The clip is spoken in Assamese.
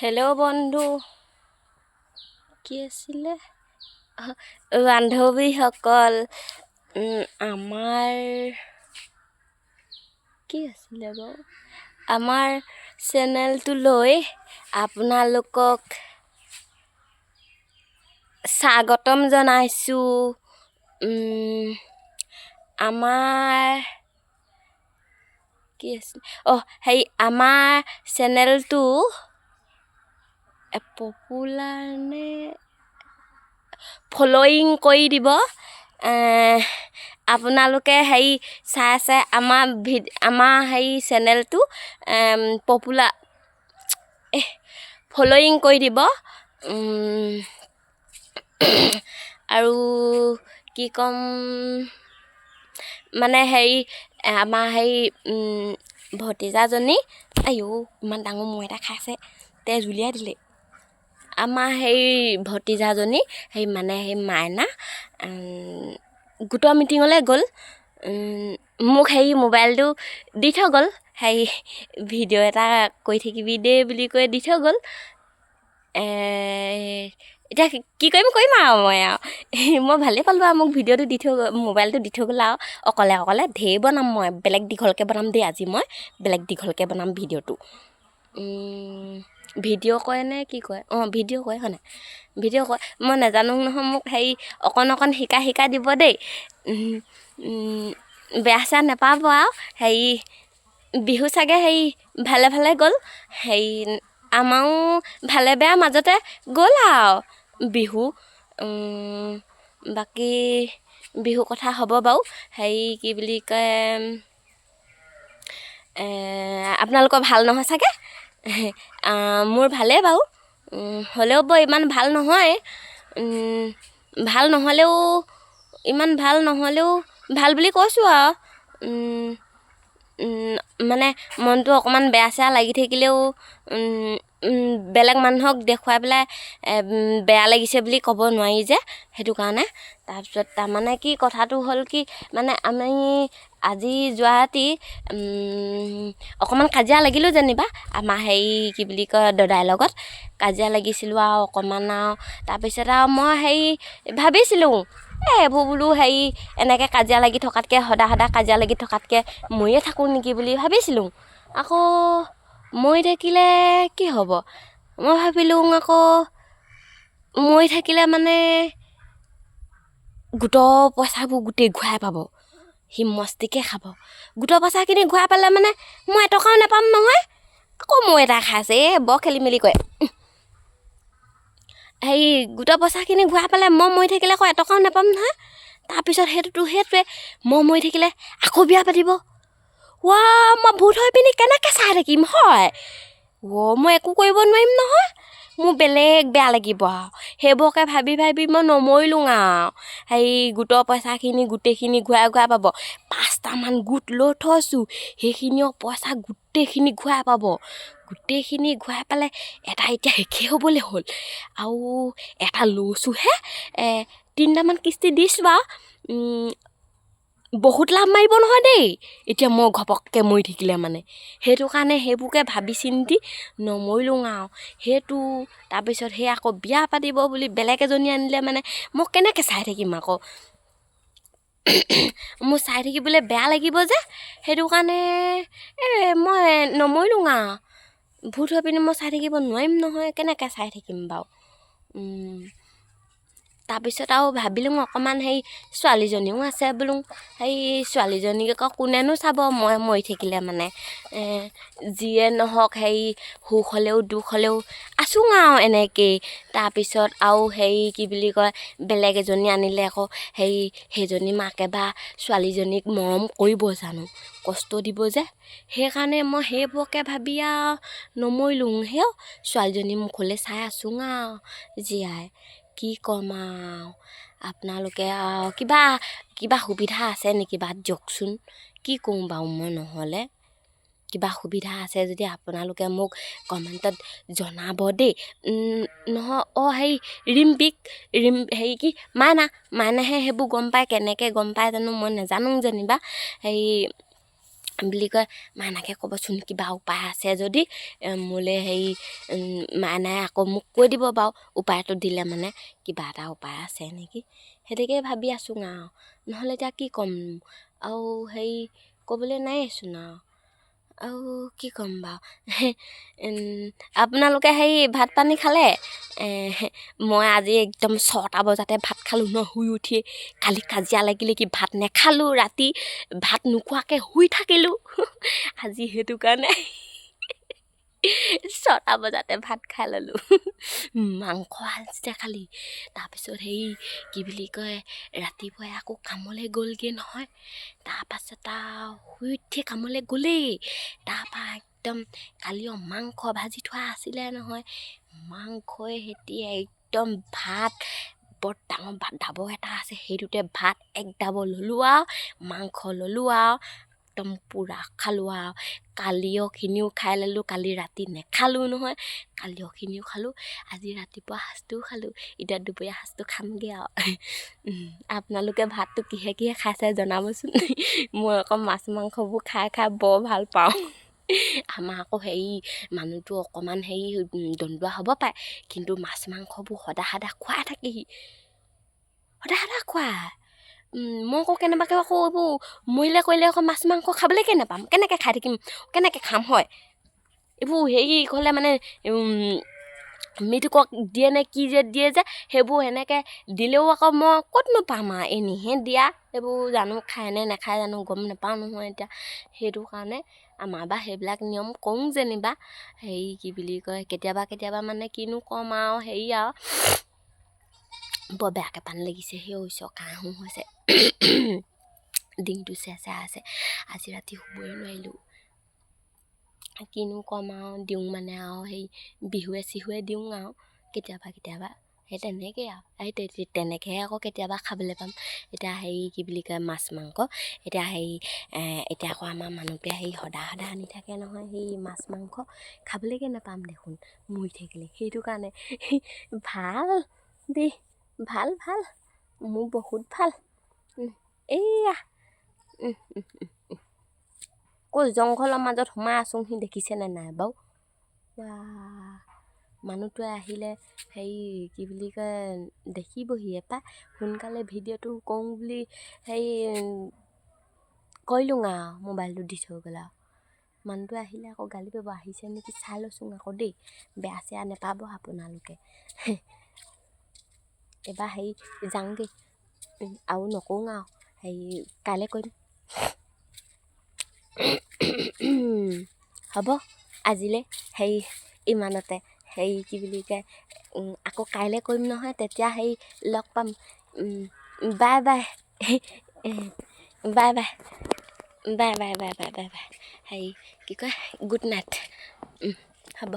হেল্ল' বন্ধু, কি আছিলে, বান্ধৱীসকল, আমাৰ কি আছিলে বাৰু, আমাৰ চেনেলটোলৈ আপোনালোকক স্বাগতম জনাইছোঁ। আমাৰ কি আছিলে, অঁ, হেৰি, আমাৰ চেনেলটো পপুলাৰ নে ফ'ল'য়িং কৰি দিব আপোনালোকে। হেৰি চাই চাই আমাৰ হেৰি চেনেলটো পপুলাৰ ফ'ল'য়িং কৰি দিব। আৰু কি ক'ম, মানে হেৰি, আমাৰ হেৰি ভতিজাজনী, আইঔ, ইমান ডাঙৰ মহ এটা খাইছে, তেজ উলিয়াই দিলে। আমাৰ হেৰি ভতিজাজনী, সেই মানে সেই মাইনা গোটৰ মিটিঙলৈ গ'ল। মোক হেৰি মোবাইলটো দি থৈ গ'ল, হেৰি ভিডিঅ' এটা কৰি থাকিবি দেই বুলি কৈ দি থৈ গ'ল। এতিয়া কি কৰিম কৰিম আৰু মই আৰু মই ভালেই পালোঁ আৰু মোক ভিডিঅ'টো দি থৈ মোবাইলটো দি থৈ গ'ল। আৰু অকলে অকলে ঢেৰ বনাম মই, বেলেগ দীঘলকৈ বনাম দেই। আজি মই বেলেগ দীঘলকৈ বনাম ভিডিঅ'টো। ভিডিঅ' কয় নে কি কয়? অঁ, ভিডিঅ' কয় হয়নে? ভিডিঅ' কয়, মই নাজানো নহয়। মোক হেৰি অকণ অকণ শিকাই শিকাই দিব দেই, বেয়া চেয়া নাপাব। আৰু হেৰি বিহু চাগে হেৰি ভালে ভালে গ'ল। হেৰি আমাৰো ভালে বেয়া মাজতে গ'ল আৰু বিহু। বাকী বিহু কথা হ'ব বাৰু। হেৰি কি বুলি কয়, আপোনালোকৰ ভাল নহয় চাগে? মোৰ ভালেই বাৰু, হ'লেও বৰ ইমান ভাল নহয়। ভাল নহ'লেও, ইমান ভাল নহ'লেও ভাল বুলি কৈছোঁ আৰু। মানে মনটো অকণমান বেয়া চেয়া লাগি থাকিলেও বেলেগ মানুহক দেখুৱাই পেলাই বেয়া লাগিছে বুলি ক'ব নোৱাৰি যে, সেইটো কাৰণে। তাৰপিছত তাৰমানে কি কথাটো হ'ল কি, মানে আমি আজি যোৱা ৰাতি অকণমান কাজিয়া লাগিলোঁ যেনিবা। আমাৰ হেৰি কি বুলি কয়, দদাইৰ লগত কাজিয়া লাগিছিলোঁ আৰু অকণমান। আৰু তাৰপিছত আৰু মই হেৰি ভাবিছিলোঁ, এই এইবোৰ বোলো হেৰি এনেকৈ কাজিয়া লাগি থকাতকৈ, সদায় সদায় কাজিয়া লাগি থকাতকৈ মৰিয়ে থাকোঁ নেকি বুলি ভাবিছিলোঁ। আকৌ মৰি থাকিলে কি হ'ব, মই ভাবিলোঁ আকৌ মৰি থাকিলে মানে গোটৰ পইচাবোৰ গোটেই ঘূৰাই পাব, সি মস্তিকে খাব। গোটৰ পইচাখিনি ঘূৰাই পালে মানে মই এটকাও নাপাম নহয়। আকৌ মৌ এটা খাইছে, এই বৰ খেলি মেলি কৰে। হেৰি গোটৰ পইচাখিনি ঘূৰাই পালে মই মৰি থাকিলে আকৌ এটকাও নাপাম নহয়। তাৰপিছত সেইটোতো সেইটোৱে, মই মৰি থাকিলে আকৌ বিয়া পাতিব। ৱা, মই ভূত হৈ পিনি কেনেকৈ চাই থাকিম হয়? অ' মই একো কৰিব নোৱাৰিম নহয়, মোৰ বেলেগ বেয়া লাগিব। আৰু সেইবোৰকে ভাবি ভাবি মই নমৰিলোঁ। আৰু হেৰি গোটৰ পইচাখিনি গোটেইখিনি ঘূৰাই ঘূৰাই পাব। 5টামান গোট লৈ থৈছোঁ, সেইখিনিও পইচা গোটেইখিনি ঘূৰাই পাব। গোটেইখিনি ঘূৰাই পালে এটা এতিয়া শেষেই হ'বলৈ হ'ল আৰু এটা লৈছোঁহে, 3টামান কিস্তি দিছোঁ। আৰু বহুত লাভ মাৰিব নহয় দেই এতিয়া মই ঘপককৈ মৰি থাকিলে। মানে সেইটো কাৰণে সেইবোৰকে ভাবি চিন্তি নমৰিলোঁ আৰু সেইটো। তাৰপিছত সেই আকৌ বিয়া পাতিব বুলি বেলেগ এজনী আনিলে মানে মই কেনেকৈ চাই থাকিম আকৌ? মোৰ চাই থাকিবলৈ বেয়া লাগিব যে, সেইটো কাৰণে এই মই নমৰিলোঁ। আৰু ভূত হৈ পিনি মই চাই থাকিব নোৱাৰিম নহয়, কেনেকৈ চাই থাকিম বাৰু? তাৰপিছত আৰু ভাবিলোঁ অকণমান সেই ছোৱালীজনীও আছে বোলো, সেই ছোৱালীজনীক আকৌ কোনেনো চাব মই মৰি থাকিলে? মানে যিয়ে নহওক, হেৰি সুখ হ'লেও দুখ হ'লেও আছোঁ আৰু এনেকেই। তাৰপিছত আৰু হেৰি কি বুলি কয়, বেলেগ এজনী আনিলে আকৌ হেৰি সেইজনী মাকে বা ছোৱালীজনীক মৰম কৰিব জানো? কষ্ট দিব যে, সেইকাৰণে মই সেইবোৰকে ভাবি আৰু নমৰিলোঁ। সেও ছোৱালীজনী মুখলৈ চাই আছোঁ আৰু জীয়াই। কি ক'ম আৰু আপোনালোকে? আৰু কিবা কিবা সুবিধা আছে নেকি বাট দিয়কচোন। কি কৰোঁ বাৰু মই নহ'লে? কিবা সুবিধা আছে যদি আপোনালোকে মোক কমেণ্টত জনাব দেই। নহয়, অঁ, হেৰি ৰিম্পিক ৰিম হেৰি কি মাইনা, মাইনাহে সেইবোৰ গম পায়। কেনেকৈ গম পায় জানো, মই নাজানো যেনিবা। হেৰি বুলি কয়, মাইনাকে ক'বচোন কিবা উপায় আছে যদি মোলৈ। হেৰি মাইনাই আকৌ মোক কৈ দিব বাৰু উপায়টো দিলে, মানে কিবা এটা উপায় আছে নেকি, সেইটোকে ভাবি আছোঁ আৰু। নহ'লে এতিয়া কি ক'ম আৰু? হেৰি ক'বলৈ নাইচোন আৰু। আৰু কি ক'ম বাৰু? আপোনালোকে হেৰি ভাত পানী খালে? মই আজি একদম 6টা বজাতে ভাত খালোঁ ন শুই উঠিয়ে। কালি কাজিয়া লাগিলে কি ভাত নেখালোঁ, ৰাতি ভাত নোখোৱাকৈ শুই থাকিলোঁ। আজি সেইটো কাৰণে 6টা বজাতে ভাত খাই ল'লোঁ। মাংস আনিছিলে কালি। তাৰপিছত হেৰি কি বুলি কয়, ৰাতিপুৱাই আকৌ কামলৈ গ'লগৈ নহয়। তাৰপাছত আৰু শুই উঠি কামলৈ গ'লেই। তাৰপৰা একদম কালিও মাংস ভাজি থোৱা আছিলে নহয়, মাংসই সৈতে একদম ভাত। বৰ ডাঙৰ ডাবৰ এটা আছে, সেইটোতে ভাত এক ডাবৰ ল'লোঁ আৰু মাংস ল'লোঁ আৰু একদম পূৰা খালোঁ। আৰু কালিৰখিনিও খাই ল'লোঁ। কালি ৰাতি নেখালোঁ নহয়, কালিৰখিনিও খালোঁ, আজি ৰাতিপুৱা সাঁজটোও খালোঁ, এতিয়া দুপৰীয়া সাঁজটো খামগৈ আৰু। আপোনালোকে ভাতটো কিহে কিহে খাইছে জনাবচোন। মই আকৌ মাছ মাংসবোৰ খাই খাই বৰ ভাল পাওঁ। আমাৰ আকৌ হেৰি মানুহটো অকণমান হেৰি দন্দুৱা হ'ব পাৰে, কিন্তু মাছ মাংসবোৰ সদায় সদায় খুৱাই থাকেহি, সদায় সদায় খুৱায়। মই আকৌ কেনেবাকৈ আকৌ এইবোৰ মৰিলে কৰিলে আকৌ মাছ মাংস খাবলৈকে নাপাম, কেনেকৈ খাই থাকিম, কেনেকৈ খাম হয়? এইবোৰ হেৰি হ'লে মানে মৃতকক দিয়ে নে কি যে দিয়ে যে, সেইবোৰ সেনেকৈ দিলেও আকৌ মই ক'তনো পাম আৰু? এনেইহে দিয়া এইবোৰ, জানো খায় নে নাখায় জানো, গম নাপাওঁ নহয় এতিয়া। সেইটো কাৰণে আমাৰ বা সেইবিলাক নিয়ম কৰোঁ যেনিবা। হেৰি কি বুলি কয়, কেতিয়াবা কেতিয়াবা মানে কিনো ক'ম আৰু, হেৰি আৰু বৰ বেয়াকৈ পানী লাগিছে। সেই হৈছে, কাহো হৈছে, ডিঙিটো চেৰচেৰাই আছে। আজি ৰাতি শুবই নোৱাৰিলোঁ। কিনো ক'ম আৰু, দিওঁ মানে আৰু সেই বিহুৱে চিহুৱে দিওঁ আৰু কেতিয়াবা কেতিয়াবা, সেই তেনেকেই আৰু। সেই তেনেকৈহে আকৌ কেতিয়াবা খাবলৈ পাম এতিয়া হেৰি কি বুলি কয়, মাছ মাংস। এতিয়া হেৰি এতিয়া আকৌ আমাৰ মানুহটোৱে হেৰি সদায় সদায় আনি থাকে নহয় সেই মাছ মাংস, খাবলৈকে নাপাম দেখোন মৰি থাকিলে। সেইটো কাৰণে ভাল দেই, ভাল ভাল, মোৰ বহুত ভাল। এইয়া কৈ জংঘলৰ মাজত সোমাই আছোঁহি, দেখিছেনে নাই বাৰু? মানুহটোৱে আহিলে হেৰি কি বুলি কয়, দেখিবহিয়ে পাই। সোনকালে ভিডিঅ'টো কৰোঁ বুলি হেৰি কৰিলোঁ আৰু মোবাইলটো দি থৈ গ'ল। আৰু মানুহটোৱে আহিলে আকৌ গালি পাৰিব। আহিছে নেকি চাই লৈছোঁ আকৌ দেই, বেয়া চেয়া নাপাব আপোনালোকে। এবাৰ হেৰি যাওঁগৈ আৰু, নকওঁ আৰু, হেৰি কাইলৈ কৰিম। হ'ব, আজিলৈ হেৰি ইমানতে। হেৰি কি বুলি কয়, আকৌ কাইলৈ কৰিম নহয়, তেতিয়া হেৰি লগ পাম। Bye bye bye bye bye bye bye bye bye bye. হেৰি কি কয়, গুড নাইট। হ'ব।